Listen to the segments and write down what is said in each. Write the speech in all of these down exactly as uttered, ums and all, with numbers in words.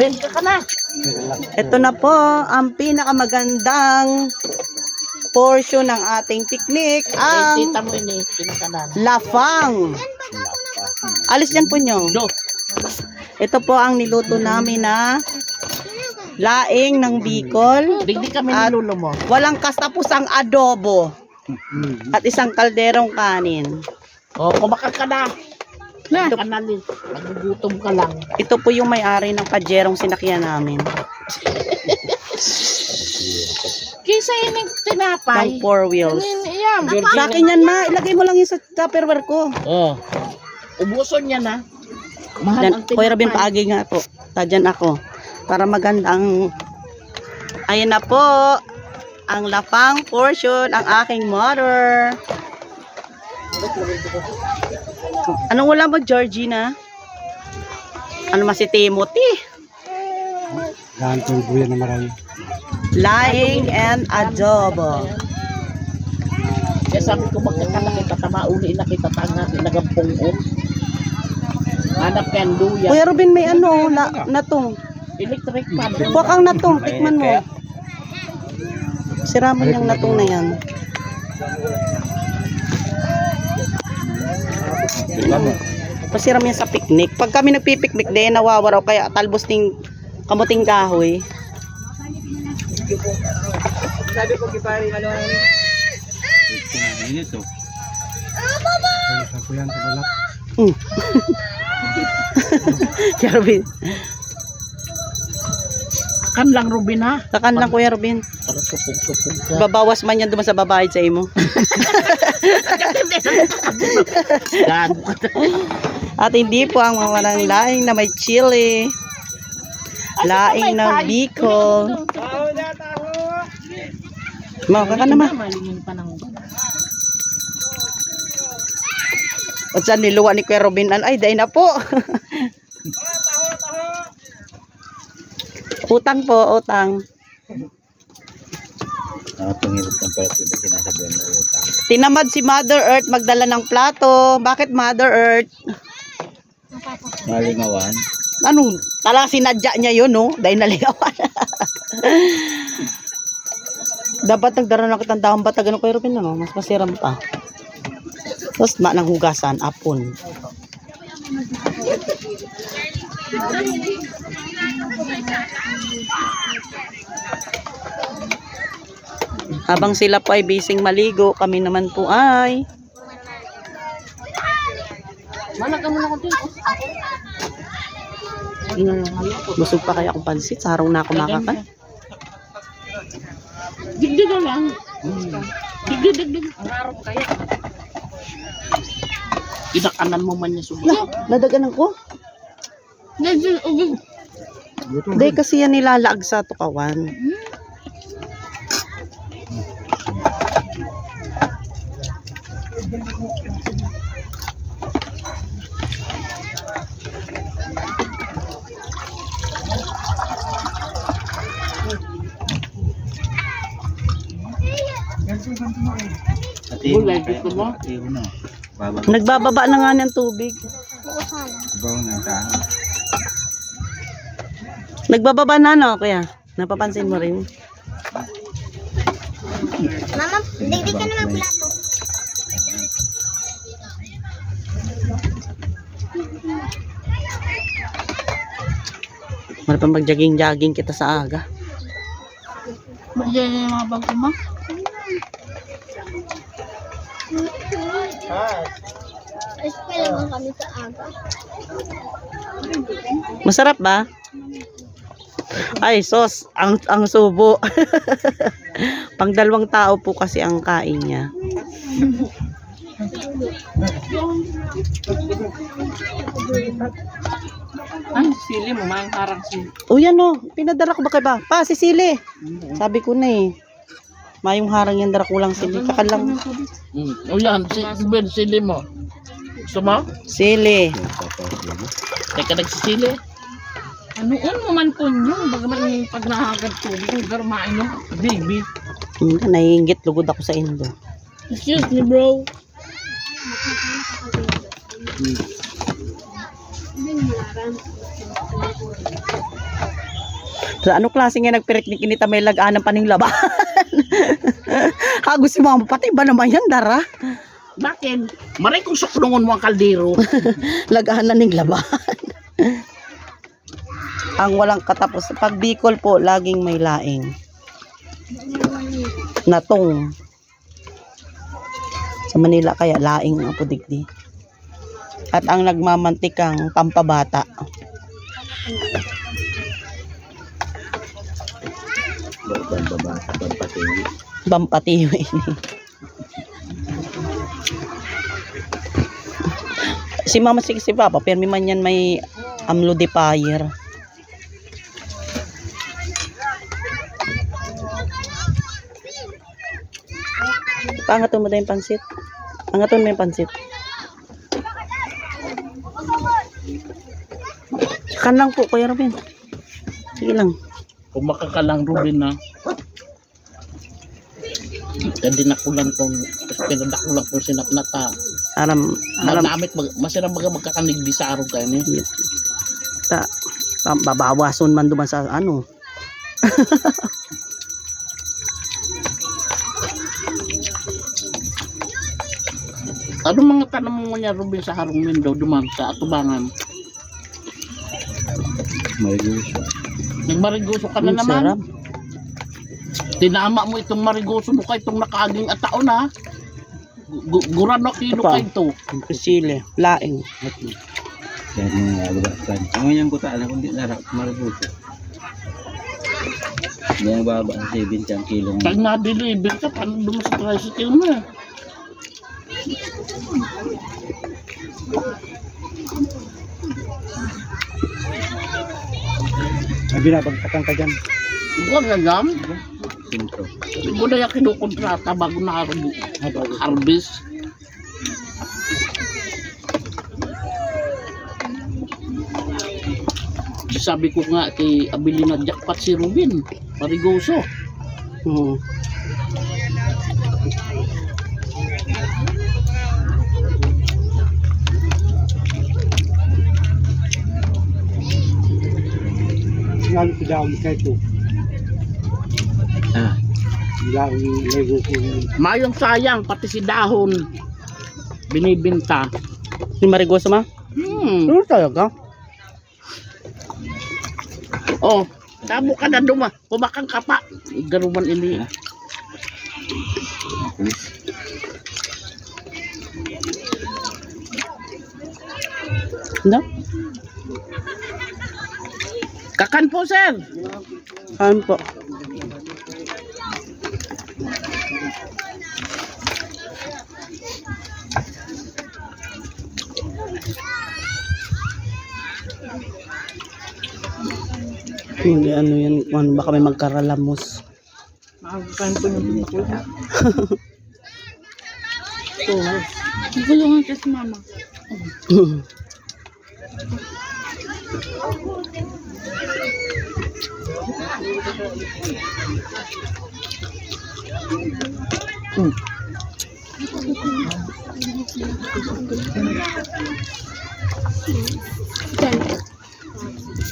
Benta ka na. Ito na po ang pinakamagandang portion ng ating picnic, ang Tita mo ini, pinakanan. Lapang. Alis dyan po nyo. Do. Ito po ang niluto namin na laing ng Bicol. Digdi kami At nilulumo. Walang kastapusang adobo. At isang kalderong kanin. Oh, kumakan ka na. Na, kanalis. Nagugutom ka lang. Ito po yung may-ari ng pajerong sinakyan namin. Kisa yung tinapay. Ng four wheels. Ano yun? Ayan. Sa akin yan, ma. Ilagay mo lang yung sa Tupperware ko. Oh. Ubuson niya na. Mahal Dan, ang Kuya Robin, tinapay. Paagi nga po. Tadyan ako. Para maganda ang, ayan na po. Ang lapang portion, ang aking mother. Anong ulam mo, Georgina? Ano man si Timothy? Gantong buya na maray. Laing and adobo. Kaya sabi ko, bakit ka nakita tama, uli na kita tanga, nagampong o. Hanap ka ang luya. Kuya Robin, may ano, la, natong. Electric fan. Kuha kang natong, tikman mo. Siraman yung natong na yan. Pasiram yan sa picnic. Pag kami nagpipiknik, di nawawara o kaya talbos ning kamuting kahoy. Sabi ko, kipari, ano, ano, Init, oh. Ay, sa kuyan, sa balat. Mm. Kuya Robin. Kan lang, Robin, ha? Kakan lang, Kuya Robin. Para supog-supog ka. Babawas man yan duman sa babayad sa imo. Gago ka. At hindi po ang mawalang laing na may chili. Laing ng Bicol. Mao ka ka naman. Malingon pa ng At sa niluwa ni Kuya Robin, an-, ay, dai na po. Utang po, utang. Ah, pangilot ng pala sila sinasabihan ng utang. Tinamad si Mother Earth magdala ng plato. Bakit, Mother Earth? Nalingawan. Ano? Tala, sinadya niya yun, no? Dahil nalingawan. Dapat nagdara na kitang dahon batag, ano, Kuya Robin, ano? Mas masiram pa. Tapos, ma, nang hugasan, apon. Habang sila po ay bising maligo, kami naman po ay Mana ka muna ko dito? Busog pa kaya akong pansit, sa harong na ako makakan. Digdi na lang. Digdi, digdi. Ang harap kaya. Kinakanan mo man niya subo. Lah, nadaganan ko. Dahil, dahil, Gutom Day ka. Kasi yan nilalaag sa tukawan. Gulay, gusto mo? Nagbababa na nga ng tubig. Nagbababa na, no, kuya? Napapansin mo rin? Mama, baby ka naman pala po. Wala pang mag-jogging-jogging kita sa aga. Magdala yung mga bag ko, ma. Eskwela naman kami sa aga. Masarap ba? Ay, sos, ang, ang subo. Pang dalawang tao po kasi ang kain niya. Ay, sili mo, mayong harang sili. O yan o, pinadara ko ba kay ba? Pa, si sili. Sabi ko na eh. Mayong harang yan, dara ko lang sili. Kakan lang. Mm. O yan, si Ben, sili mo. Gusto mo? Sili. Teka, nagsisili. Ano, un mo man po yun? Baga man yung pag nahagad tubig, yung garmain yung baby. Hindi, naiinggit lugod ako sa indo. Excuse me, bro. Hmm. Hindi mo aram. Sa ano klase nga nagpirik ni kinita may laganan pa ning labahan? Hagos si mama, pati ba naman yan, dara? Bakit? Maray kung sukdungon mo ang kaldero. Laganan ning labahan. Ang walang katapos. Pag Bicol po, laging may laing. Natong. Sa Manila kaya laing ang pudigdi. At ang nagmamantikang pampabata. Pampabata, pampatiwi. Pampatiwi. Si Mama, si, si Papa, pirmi man yan may amlo de fire. Pangaton mo daw yung pansit. Angaton mo yung pansit. Kan lang po, Kuya Ruben. Sige lang. Kung makakalang Ruben na, hindi na kulang kung, hindi na kulang kung sinapnata. Aram, aram. Magamit, mag-, masira baga magkakanig di sa araw kayo ni. Ta, pa-, babawason man duman sa ano. Ano mga tanom mo niya, Ruben, sa harong window, duman sa atubangan? Marigoso. Nagmarigoso ka na naman. Sarap. Tinama mo itong marigoso mo kay itong nakaaging ataon, ha? Gu-, gu-, gurano kilo Ito. Ka ito. Yung sili, laing. Yan yung nalabas kan. Ang yung kuta, alam kong di narap, marigoso. Yan ang baba sa seventy ang kilo. Pag na-deliver ka, paano duman sa tricycle mo? Ay, binabagtakan ka dyan. Huwag na dyan. Sentro. Hindi ko na yung kinukontrata bago na harbi-, harvest. Sabi ko nga kay Abilina, jackpot si Ruben. Marigoso. Oo. Lalo si Dahon sa ito. Ah. Dahon, may gusto niya. Mayong sayang, pati si Dahon, binibinta. Si Marigoso, ma? Hmm. Ano talaga? Oh, tabo ka na duma. Kumakang ka pa. Garuman ini. No? Kakan po, sir. Kakan po. Hindi, ano yan, kung ano, baka may magkaralamos. Makakain po ng pinakula. Ito, ha? Gusto nga kasi mama.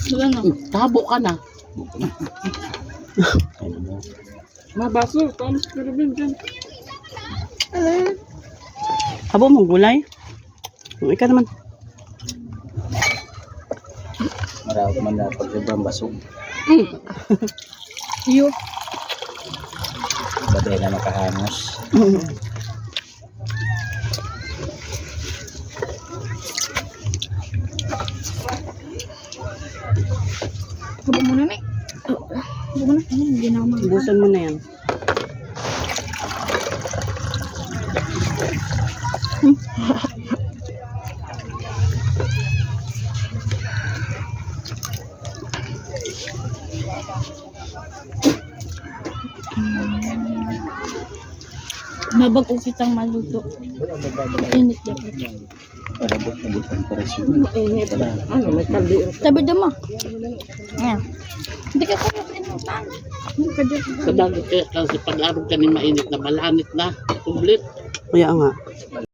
Wala na. Tabo ka na. Mabaso, tama si Kiribin dyan. Habo mong gulay. Ang ika naman. Marami man na pag sobrang basog. Mm. Iyo. Baday na makahangos. Mm. Huwag mo na, Nick. Huwag mo na. Ayun, hindi na ako mag- Ubusan mo na yan. Mabag-o kitang maluto. Init dapat. Parang bukbuktan pa rin siya. Mainit. Ano, may kaldero. Tabi mo. Ayan. Hindi ka pa pinutang. Sa dagat kaya kasi pag-arog ka ni mainit na, malanit na, kublit. Kaya nga.